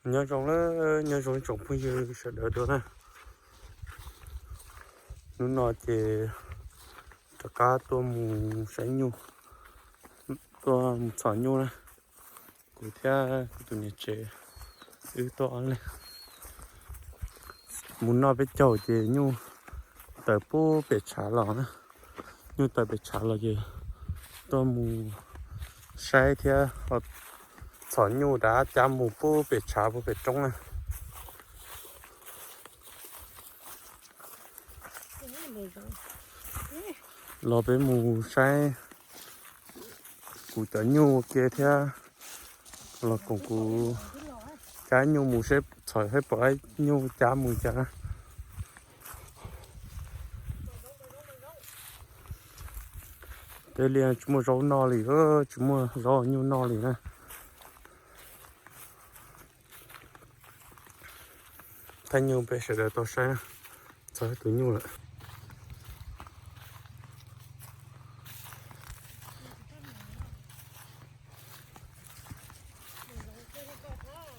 Nyob zoo, nyob zoo tsoom phooj ywg sawv daws dua na. Hnub no ces rov qab tuaj mus saib nyuj, tuaj mus txhom nyuj na. Kuv thiab kuv tus niam tsev wb tuaj ob leeg mus noj peb caug ces nyuj tawm pub pem tshav los na. Nyuj tawm pem tshav los ces tuaj mus saib thiab txhom nyuj rov cab mus pub pem tshav pub pem roob na. Los peb mus saib kuv cov nyuj ua ke thiab los koom kuv cab nyuj mus seb txhom seb pom nyuj cab mus cas na. Tej liaj tsis muaj zaub noj li, tsis muaj zaub nyuj noj li na. Thaij nyuj peb sawv daws tau saib na, txog tus nyuj lawm.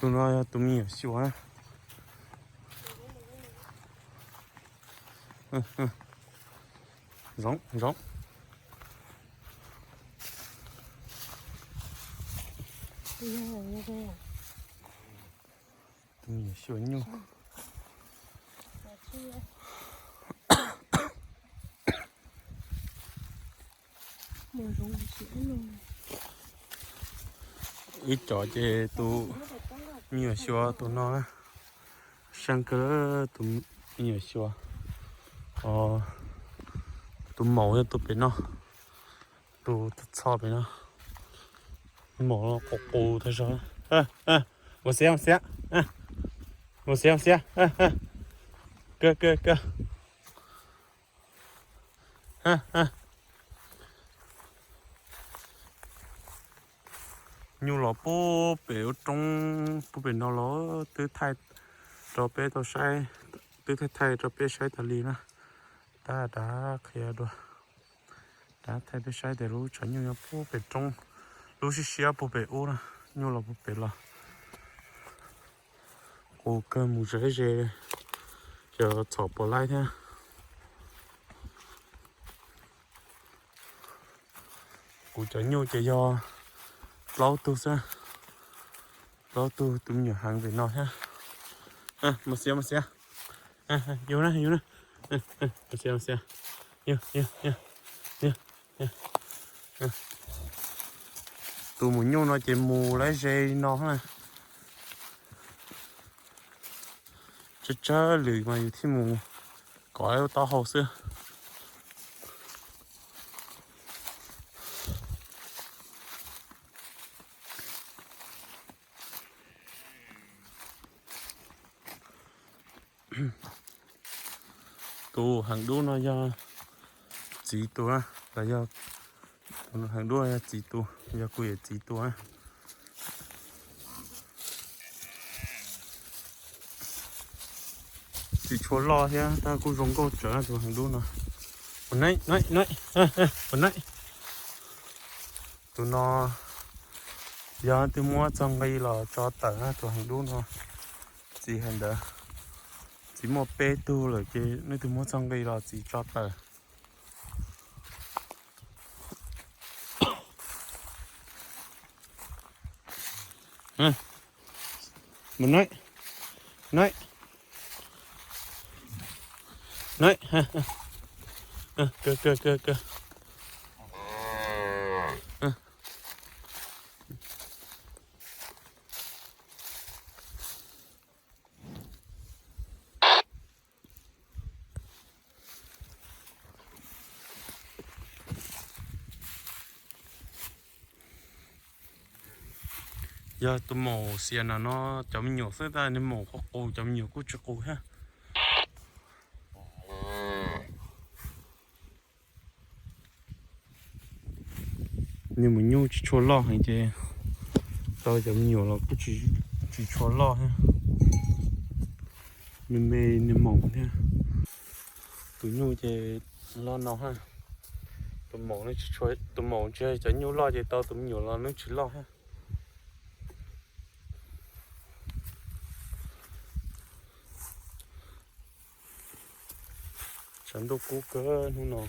Tus no yog tus me nyuam xyuas na. Zoo, zoo. Tus me nyuam xyuas nyuj. Wb cov ces tus me nyuam xyuas tus no na, seej kawg tus me nyuam xyuas. Tus maum yog tus pem no, tus txho pem no. Maum no qus qus tag zog. Ua xiab, ua xiab, ua xiab, ua xiab. Kawg, kawg, kawg. Nyuj los pub pem ub roob pub pem no los twb thaij rau peb tau saib, twb thaij thaij rau peb saib tas li na. Tab rov qhia dua, rov thaij peb saib tias lub tshav nyuj nyob pub pem roob, lub siab siab pub pem ub na, nyuj los pub pem los. Qus kawg mus ze ze, ces txhom pom laib thiab. Kuv cov nyuj ces yog plaub tug xwb, plaub tug, tus me nyuam heev pem no thiab. Mus xiab, mus xiab. Yus na, yus na. Mus xiab, mus xiab. Tus maum nyuj no ces mus laib ze li no na. Tsawg tsawg lwm mas yus thiaj mus kov lub taub hau xwb. Tus heev dub no yog txiv tus na, los yog tus heev dub no yog txiv tus, yog kuv yawm txiv tus na. Tsis tshua loj thiab tab kuj zoo nkauj tsawv tus heev dub no. Tus no yog leej twg muab txog nqi los tso tawm na, tus heev dub no. Txiv hais ntawd, txiv muaj peb tug lawm ces leej twg muab txog nqi los txiv tso tawm. Yog tus maum xias na no, cov me nyuam xwb tab sis nws maum qus qus, cov me nyuam kuj tsis qus thiab. Nws maum nyuj tsis tshua loj heev ces tau cov me nyuam los kuj tsis tshua loj thiab. Nws me nws maum thiab. Tus nyuj ces loj no ha. Tus maum, tus maum tsis yog cov nyuj loj ces tau tus me nyuam los nws tsis loj thiab. Tshav ntuj kub kawg hnub no.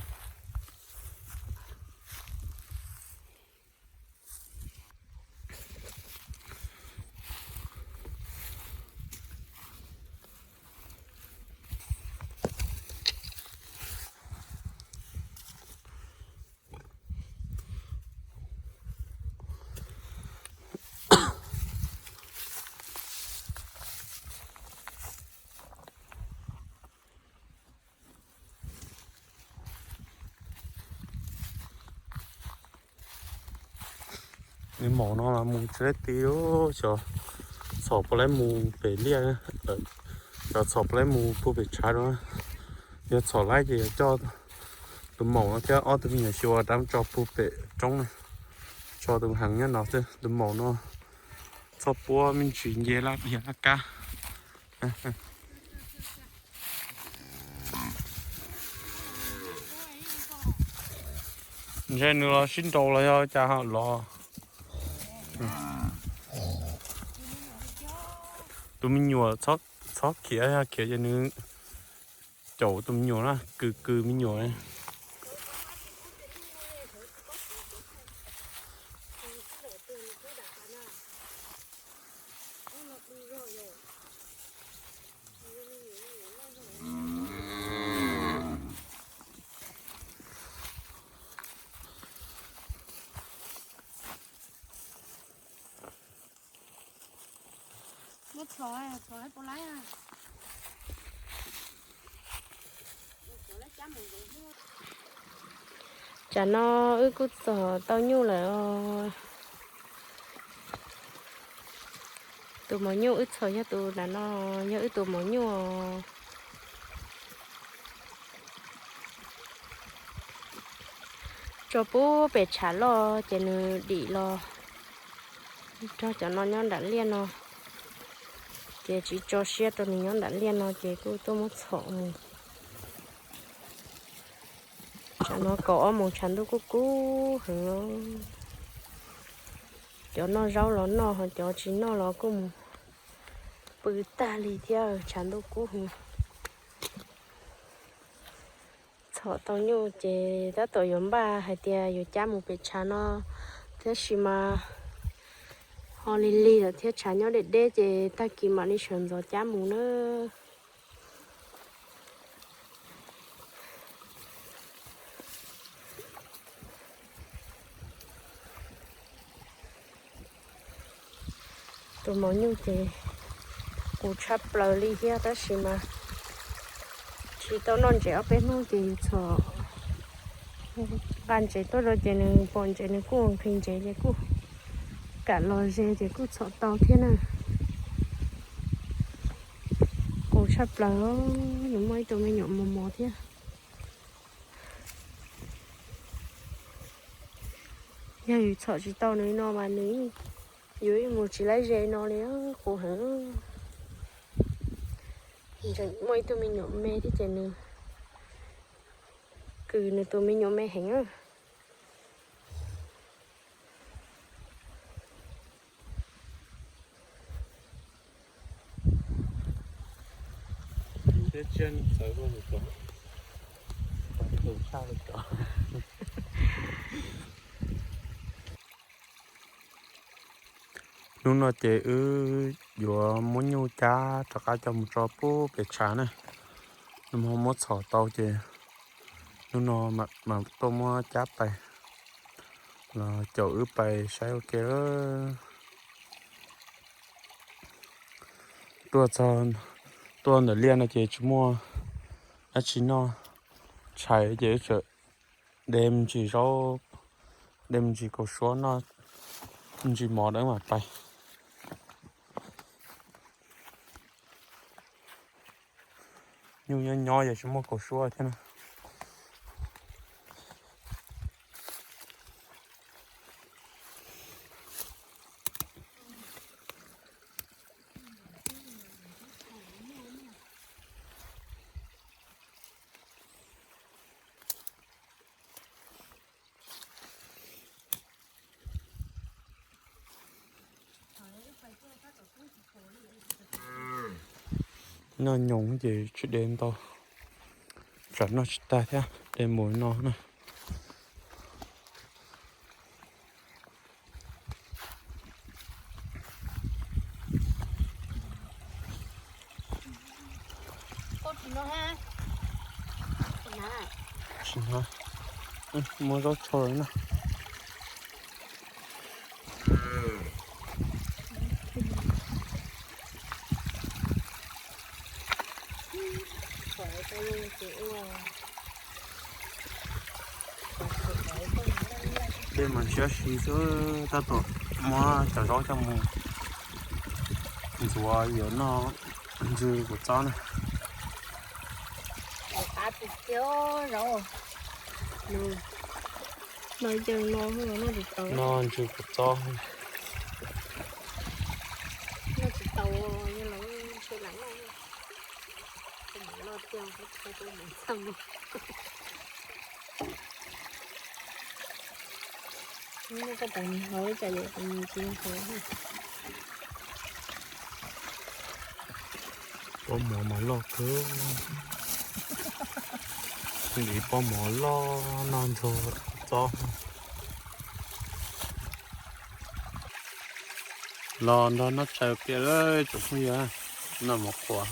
Nws maum no mas mus tsis laib ti, xyov txhom puas laib mus pem liaj, xyov txhom puas laib mus puag pem tshav no. Yog txhom laib ces yog coj tus maum no thiab ob tug me nyuam xyuas rov tso puag pem roob na, tso tus heev nyob no xwb. Tus maum no txhob puab me ntsis nce laj diav laj kab. Ntshe nws los sib nraus los yog cas los. Tus me nyuam txhob khiav, yog khiav ces nws caum tus me nyuam na, kws kws me nyuam. Tsam no wb kuj txhom tau nyuj lawm os. Tus maum nyuj wb txhom yog tus nram no, yog wb tus maum nyuj os. Tso puag pem tshav loj ces nws dim los rau cov no nyob nram liaj no, ces tsis tso siab rau nws nyob nram liaj no ces kuj tuaj muab txhom mus. Tsam no kaum ob moos tshav ntuj kuj kub heev. Cov noj zaub los noj, ho cov tsis noj los kuj mus pw tag li thiab, tshav ntuj kub heev. Txhom tau nyuj ces tab tom yuav npaj hais tias yuav cab mus pem tshav no, tab sis mas ho lig lig lawm thiab tshav nyob deb deb ces tag kis mam li sawv ntxov cab mus na. Tus maum nyuj ces qus tshaj plaws li thiab tab sis mas tsis tau noj ntses ob peb hnub ces yus txhom nqa ntses tuaj rau ces nws pom ntses nws kuj nqhis ntses ces kuj kam los ze ces kuj txhom tau thiab na. Qus tshaj plaws, nws muaj ib tug me nyuam mos mos thiab. Yog yus txhom tsis tau nws no mas nws, yus yeej mus tsis laib ze no li, qus heev. Muaj ib tug me nyuam me thiab ces nws kws nws tus me nyuam me heev. Hnub no ces wb yuav muab nyuj cab rov qab coj mus tso puag pem tshav na. Nws ho muab txhom tau ces hnub no mam tuaj muab cab pais los caum wb pais saib ua ke. Tuaj txog, tuaj ntawm liaj no ces tsis muaj dab tsi noj, tshais ces wb tseem de me ntsis zaub, de me ntsis kaus suab noj, me ntsis mov dawb mam pais. Nyuj nyob nyob yog tsis muaj kaus suab thiab na. Noj nyoos ces tsis de ntau, Tsam noj tsis tag thiab, de mus no na. Tsis hnov, muab zaub tshau na. Tej mas siab si xwb, tab tom muab cov zaub coj mus ntxuav yuav noj ntsw kuv txob na. Noj ntsw kuv txob. Pob mov mas loj kawg. Li pob mov loj no ntxuag txob. Los nrog noj tshais pliag lawm tsoom phooj ywg, noj mov qhuav,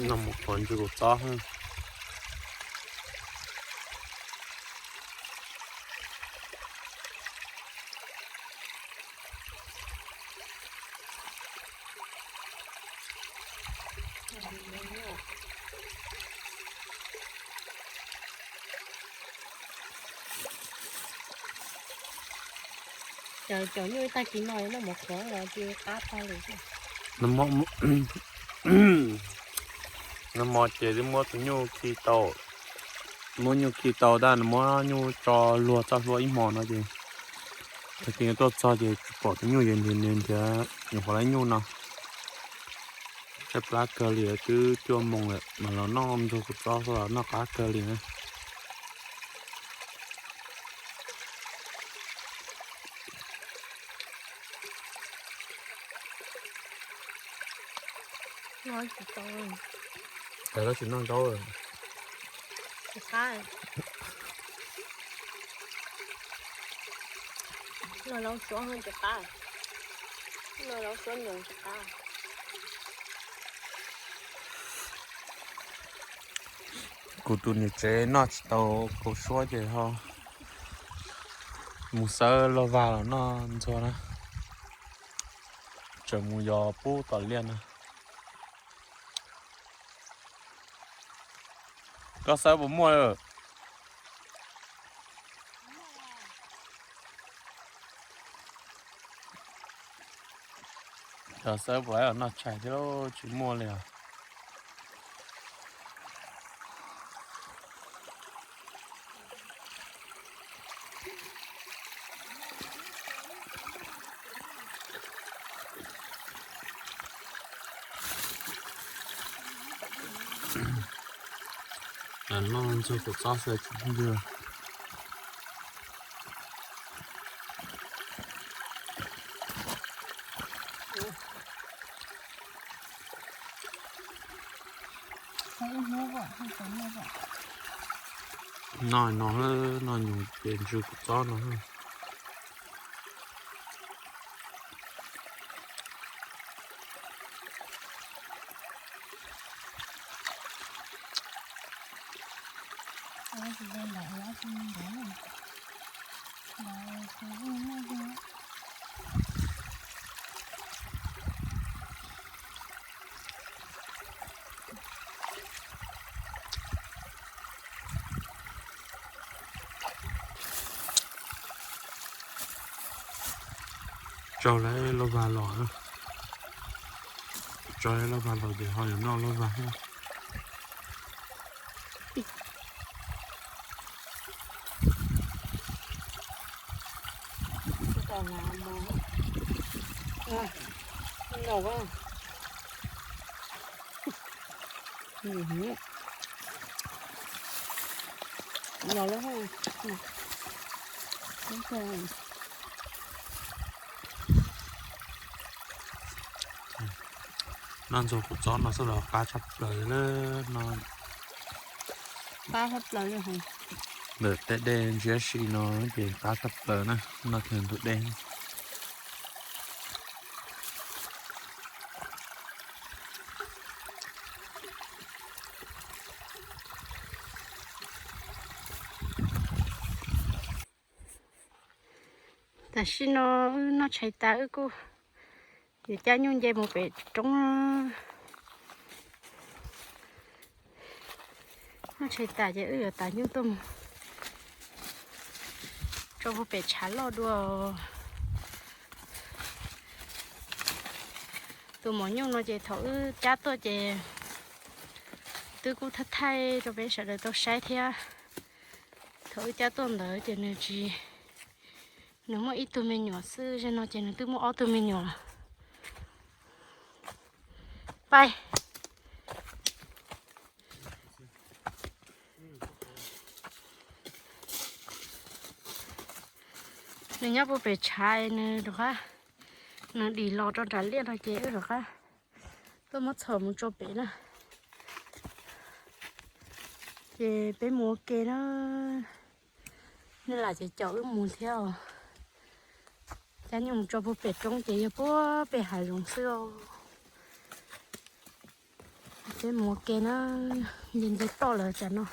noj mov qhuav ntsw kuv txob. Cov nyuj tag kis no noj mov qhuav los cia qab tag li. Nag hmo ces twb muab tus nyuj khi tau, muab nyuj khi tau tab nws muab nyuj tso luag txoj hlua ib hmo no ces tag kis tuaj txog ces tsis pom tus nyuj ces nrhiav nrhiav nyuam qhuav lawv nyuj no. Tshaib plab kawg li, twb cuaj moos lawm mas los noj ntsuag kuv txob xwb los noj qab kawg li na. Tsis noj zaub. Noj zaub suab tsis qab. Noj zaub suab nyoos tsis qab. Kuv tus niam tsev noj tsis tau kaus suab ces ho mus xawb laj vag los noj ntxuag na. Tseem mus yos pub tom liaj na. Koj xawb puas muaj lawm? Cov xawb puas noj tshais thiab, tsis muaj li os. Noj ntxuag kuv txob xwb tsis ntxuag. Noj no, noj nyuag ces ntsw kuv txob no. Tso lawv laj vag los, tso lawv laj vag los ces ho yuav noj laj vag thiab. Noj ntxuag kuv txob no xwb los qab tshaj plaws li no. Qab tshaj plaws li heev. Ntawm tej dej ntshiab si no ces qab tshaj plaws na, noj kiag ntug dej. Tam sim no wb noj tshais tas wb kuj yuav cab nyuj nce mus pem roob. Noj tshais tas ces wb yuav tav nyuj tuaj mus tso puag pem tshav loj dua. Tus maum nyuj no ces thaum wb cab tuaj ces twb kuj thaij thaij rau peb sawv daws tau saib thiab. Thaum wb cab tuaj ntawd ces nws tsis, nws muaj ib tug me nyuam xwb, zaum no ces nws twb muaj ob tug me nyuam lawm. Pais. Nws nyob puag pem tshav, nws rov qab, nws dim los rau nram liaj no ces wb rov qab tuaj muab txhom mus tso pem na. Ces peb mus ua ke na. Nej lam ces caum wb mus thiab os. Cab nyuj mus tso puag pem roob ces yog puag pem hav zoov xwb os. Peb mus ua ke na, nce nce toj lawm tsam no.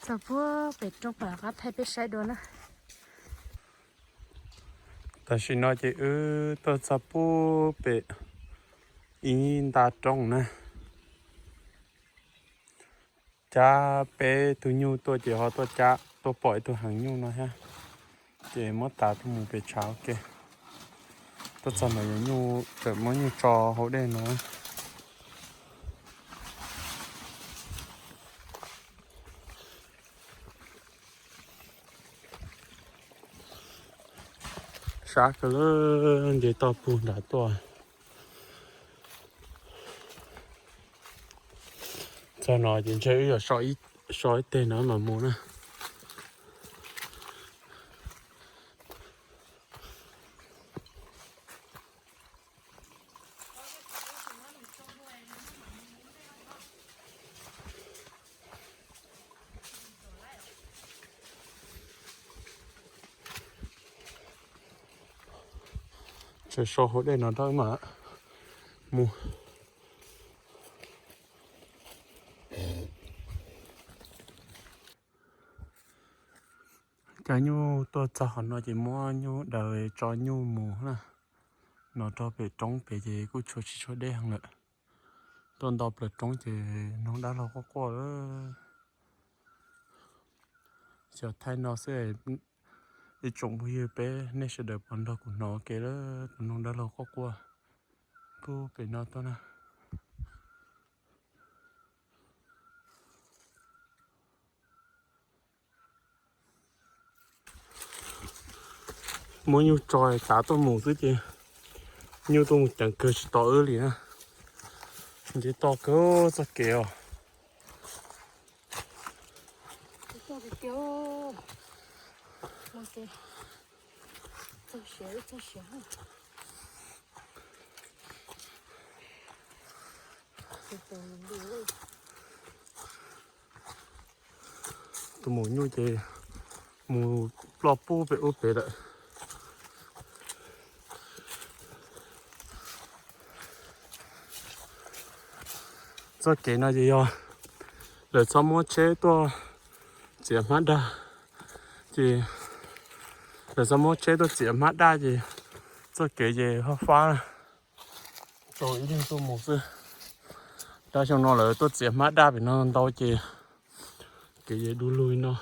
Txog puag pem roob pem rov qab thaij peb saib dua na. Tam sim no ces wb tuaj txog puag pem ib nta roob na. Cab peb tug nyuj tuaj ces ho tuaj cab tuaj pom ib tug heev nyuj no thiab. Ces muab tav tuaj mus pem tshav ua ke. Tuaj txog ntawd yuav nyuj, tseem muab nyuj tso hauv dej no. Sab kawg, nce toj puag nram tuaj. Txog no ces ntshe wb yuav so ib teg no mam mus na. Tseem so hauv dej no rau mam mus. Cab nyuj tuaj txog qhov no ces muab nyuj daws tso nyuj mus na. No rau pem roob pem ces kuj tshuav tsis tshuav dej heev lawm. Tuaj nto plaws roob ces noog dab laug quaj quaj lawm. Xyov thaij no xwb, ib tsoom phooj ywg peb nej sawv daws puas nrog kuv hnov ua ke lawm, kuv noog dab laug quaj quaj puag pem no tuaj na. Muab nyuj tso tav tuaj mus xwb ces nyuj tuaj mus ceev kawg tsis tos wb li na. Nce toj kawg txoj kev os. Tus maum nyuj ces mus ploj pub pem ub pem lawm. Txoj kev no ces yog lawv txhob muab tsheb tuaj txiav hmab dag, ces lawv txhob muab tsheb tuaj txiav hmab daj ces txoj kev ces fab fab, tau ib leeg tuaj mus xwb. Tab xyoo no lawv tuaj txiav hmab daj pem no ntau ces kev ces du lug no.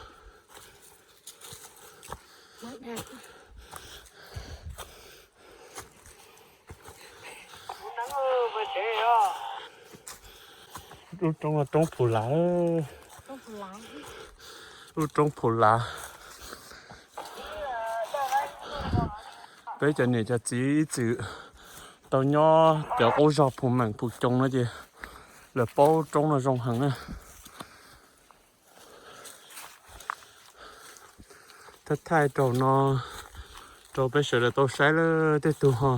Lub roob no roob Phu Lav. Lub roob Phu Lav. Peb cov niam cov txiv ib txwm tau nyob cov qub zog Phu Meem Phu Coo no ces lawv paub roob no zoo heev na. Thaij thaij rau no, Rau peb sawv daws tau saib lawm tej tug ho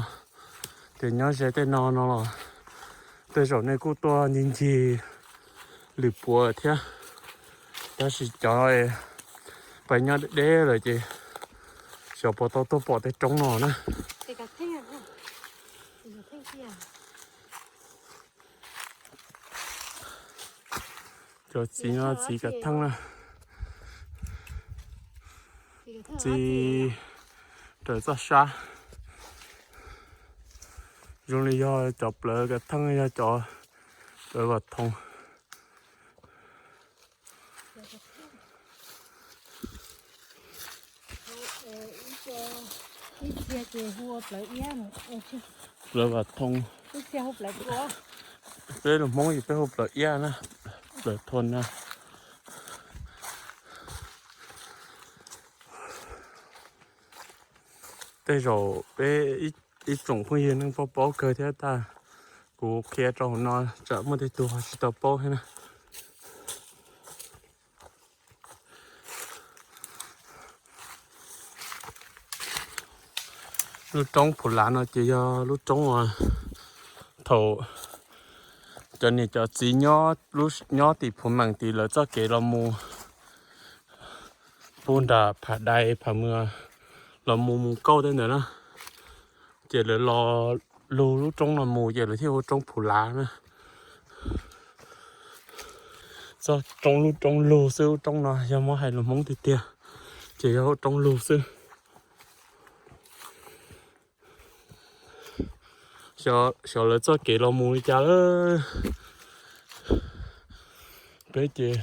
tias nyob ze tej no no los tej zaum nej kuj tuaj ncig ncig lwm puav thiab, tab sis cov pais nyob deb deb lawm ces xyov puas tau tuaj pom tej roob no na. Cov txiv no txiv kav theej na, txiv raws txoj sab, zoo li yog cov plawv kav theej, yog cov plawv vam thoov. Plawv vam thoov. Peb lus Hmoob ces peb hu plawv iab na, plawv thoov na. Tej zaum peb ib tsoom phooj ywg neej paub paub kawg thiab, tab kuv qhia rau hauv no tsam muaj tej tug ho tsis tau paub thiab na. Lub roob Phu Lav no ces yog lub roob uas thaum cov niam cov txiv nyob tim Phu Meem tid lawv txoj kev los mus puag nram Pham Dais Pham Muas los mus mus kauj tej ntawd na, ces lawv los lug lub roob no mus ces lawv thiaj hu roob Phu Lav na. Txoj roob lub roob lug xwb, lub roob no yog muab hais lus Hmoob tiag tiag ces yog hu roob lug xwb. Xyov lawv txoj kev los mus li cas lawm. Peb ces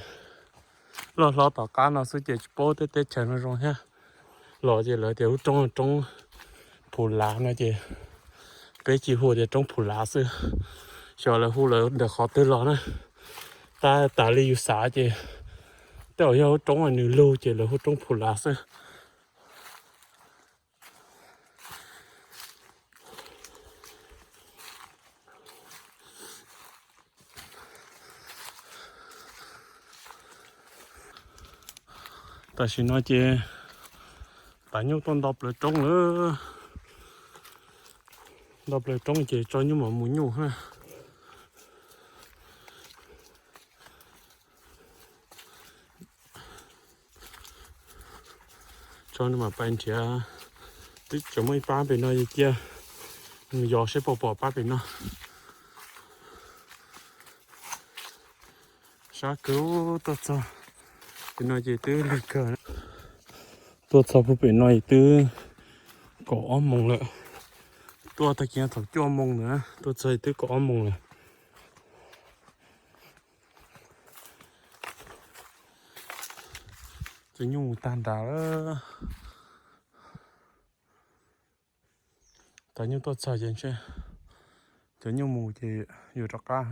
loj hlob tom qab no xwb ces tsis paub tej teb chaws no zoo thiab. Los ces lawv tias lub roob no roob Phu Lav no ces peb cia hu tias roob Phu Lav xwb. Xyov lawv hu lawv ntawm qhov twg los na. Tab tas li yus xav ces tej zaum yog lub roob nws lug ces lawv hu roob Phu Lav xwb. Tam sim no ces tav nyuj tuaj nto plawv roob lawm. Nto plawv roob ces tso nyuj mam mus nyuj na. Tso nws mam pais nrhiav. Twb tseem muaj ib pab pem no, cia mus yos seb puas pom pab pem no. Sab kawg, tuaj txog pem no ces twb lig kawg. Tuaj txog puag pem no es twb kaum ob moos lawm. Tuaj tag kis thaum cuaj moos ntawd, tuaj txog twb kaum ob moos lawm. Cov nyuj mus tag nrad lawm. Cov nyuj tuaj txog ces ntshe cov nyuj mus ces yuav rov qab.